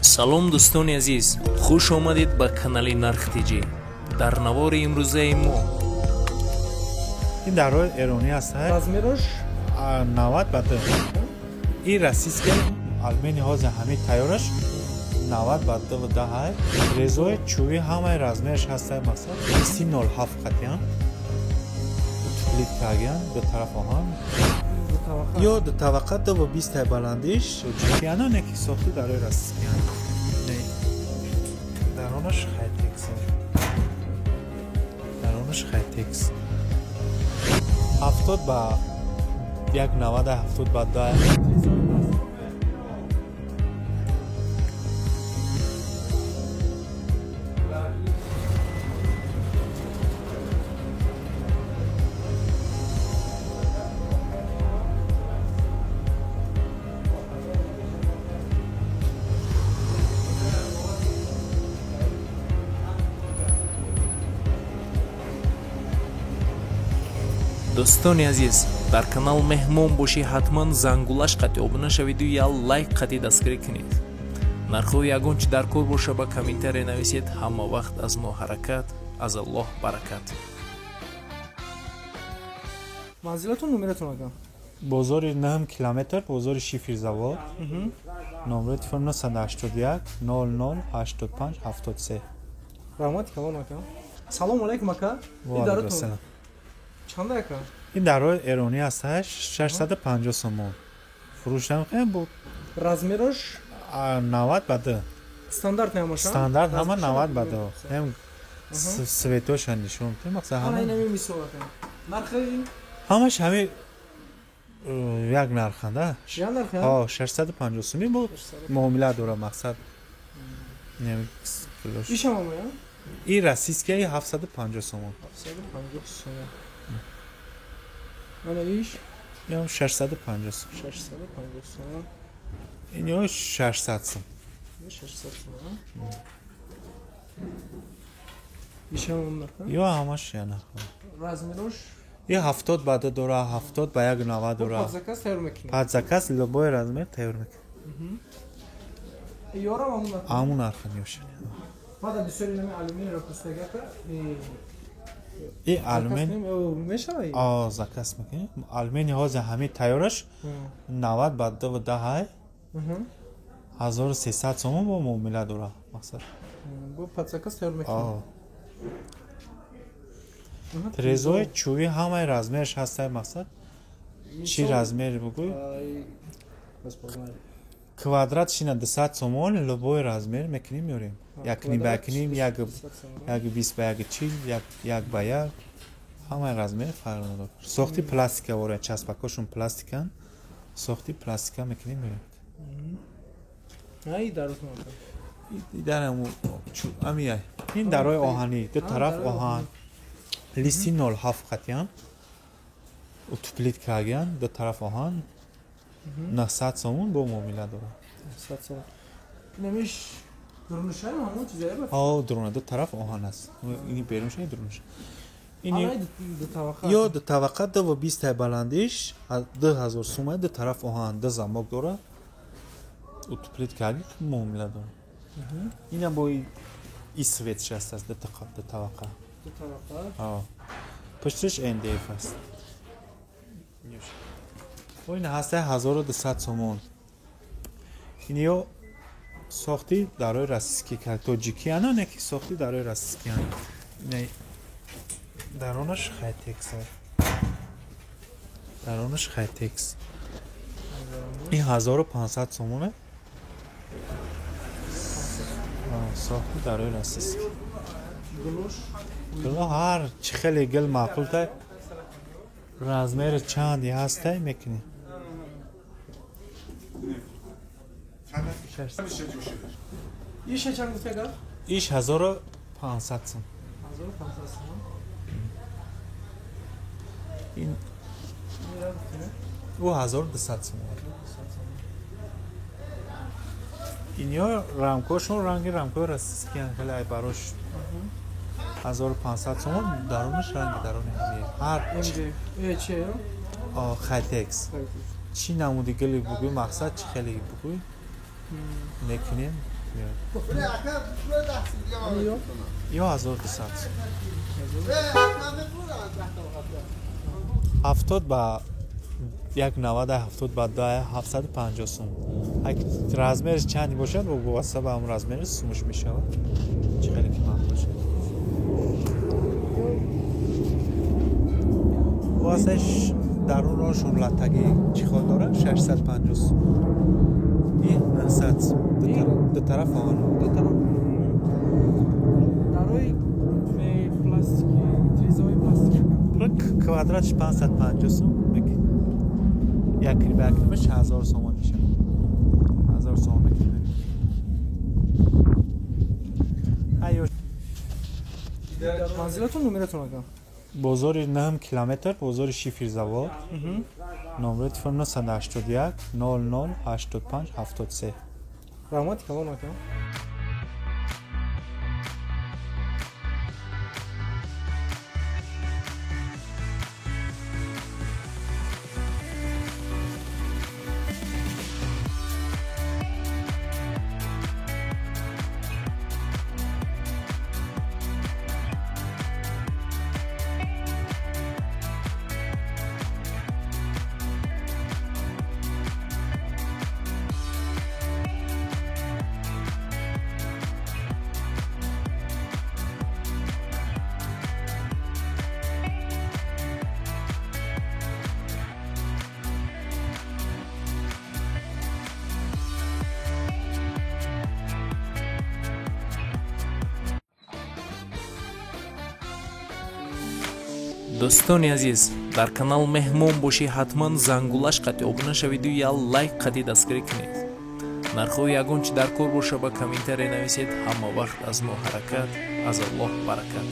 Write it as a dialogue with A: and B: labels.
A: Салом, дӯстони азиз, хуш омадед ба канали Нарх ТЖ. Дар навори имрӯзаи мо
B: ин дарҳои эронӣ ҳастанд.
C: Размераш?
B: 90 ба 2. Ин российский алюминий, ҳозир ҳамин тайёраш 90 ба 2 10. Резои чӯбӣ ҳамаи размераш ҳастанд, масалан 30,07 қатиян утеплить кардагиян, ду тараф оҳан ё ду табақа, 2,20 тай баландиш. Тоҷикияна не ки сохти дарои российскиян. Даронаш хайтекс, даронаш хайтекс, 70 ба 1,90, 70 ба 2.
A: Дӯстони азиз, дар канал меҳмон бошӣ, ҳатман зангулаш қатъи обуна шавиду я лайк қатъи дастгирӣ кунед. Нархҳои ягон чи дар кор боша, ба комментария нависед. Ҳама вақт аз мо ҳаракат, аз Аллоҳ баракат.
C: Манзилатон, номератон, ака?
B: Бозори 9 километр, бозори Шиферзавод. Номери телефон 981 00 85 73.
C: Раҳмати калон, ака. Салому алайкум, ака.
B: Ва алайкум ассалом.
C: Чанда, ака?
B: Ин дарҳои эронӣ ҳасташ, 650 сомон фурӯш намекунем бо.
C: Размераш?
B: 90 ба 2.
C: Стандарт намаша?
B: Стандарт ҳама 90 ба 2. Ҳам светоша нишон медиҳем, мақсад ҳама.
C: Ана инами мисол, ака. Нархи?
B: Ҳамаш ҳами як нарханда.
C: Як нарх?
B: Ҳо, 650 сомон бо муомила дора, мақсад.
C: Ишам ҳамоя?
B: Ин российский 750 сомон.
C: 750 сомон. Ана иш?
B: Ям 650 сом.
C: 650 сом.
B: Ин ё 600 сом.
C: 600 сом. Ишам ҳам нарх?
B: Ё ҳамаш я нарх.
C: Размераш?
B: И 70 ба 2 дора, 70 ба 1,90 дора.
C: Под заказ тайёр мекунем.
B: Под заказ любой размер тайёр мекунем.
C: Ёрам ҳамун нарх.
B: Ҳамун нарх мешавад.
C: Баъд бисёри нами алюминийро пурсида ака.
B: И алюминий
C: мешавад?
B: А, заказ мекунем. Алюминий ҳозир ҳамин тайёраш 90 ба 2 10, 1300 сомон бо муомила дора, мақсад.
C: Бо под заказ тайёр мекунем.
B: Трезои чӯбӣ ҳамаи размераш ҳастад, мақсад. Чӣ размер бугӯй? Квадрат шина 200 сомон, любой размер мекунем, меорем. Якним ба якним, як бист ба як чил, як ба як. Ҳамаи размер фарқ надорад. Сохти пластика вора, часпакошон пластикан. Сохти пластика мекунем, меорем.
C: Ай даротон.
B: Дарам амияй. Ин дарои оҳанӣ, ду тараф оҳан. Листи 07 қатиян. Утеплить кардагиян, ду тараф оҳан. 900 сомон бо муомила дорад.
C: 900 сомон. Инамиш дурунашай ҳамон чизае ба?
B: Ҳо, дуруна, ду тараф оҳан аст. Ини берунша, дурунаш. Ини
C: ду табақа.
B: Ё ду табақа, 2,20 тай баландиш, 2000 сум, ду тараф оҳан, ду замок дорад. Утеплить карди, муомила дорад. Инам бо и светш аст, ду табақа.
C: Ду табақа.
B: Ҳо. Пушташ МДФ аст. Ин ҳаста 1200 сомон. Ин ё сохти дарои российский тоҷикияна, не ки сохти дарои российскиян. Ин даронаш хайтекс. Даронаш хайтекс. Ин 1500 сомоне. Сохти дарои российский. Гуло ҳар чӣ хеле гул маъқул тай, размери чанди ҳастай мекунӣ.
C: Иша чанд гуфта, ака?
B: Иш 1500 сом.
C: 1500 сом.
B: Ин ӯ 1200 сом. Ин ё рамкошон ранги рамкои российскиян, хеле ай барош 1500 сомон, дарунаш ранги даруни ҳамие. Ҳар
C: чи?
B: Хайтекс. Чӣ намуди гули бугӯй, мақсад чӣ хеле бугӯй мекунем. меояд. Ё 1200. 70 ба 1,90, 70 ба 2, 750 сум. Размерش чанди бошад, вобаста ба ҳамон размерش сумуш мешавад. Чӣ хеле ки маъқул шуд. Васаш дарунашон латтаги чӣ хол дорад? 650 сум. Ин 900 сум. Ду тараф он.
C: Ду тараф. Дарои пластики, тризои пластики.
B: Квадратш 550 сум. Як ба як нимаш 1000 сомон мешавад. 1000 сомон мекунем. Айё.
C: Манзилатон номератон ака?
B: Бозори 9 километр, бозори Шифирзавод. Номери телефон 981 00 85 73.
C: Раҳмат калон ака.
A: Дӯстони азиз, дар канал меҳмон бошӣ, ҳатман зангулаш қати обуна шавиду я лайк қати дастгирӣ кунед. Нархҳои ягон чи дар кор боша ба комментария нависед. Ҳама вақт аз мо ҳаракат, аз Аллоҳ баракат.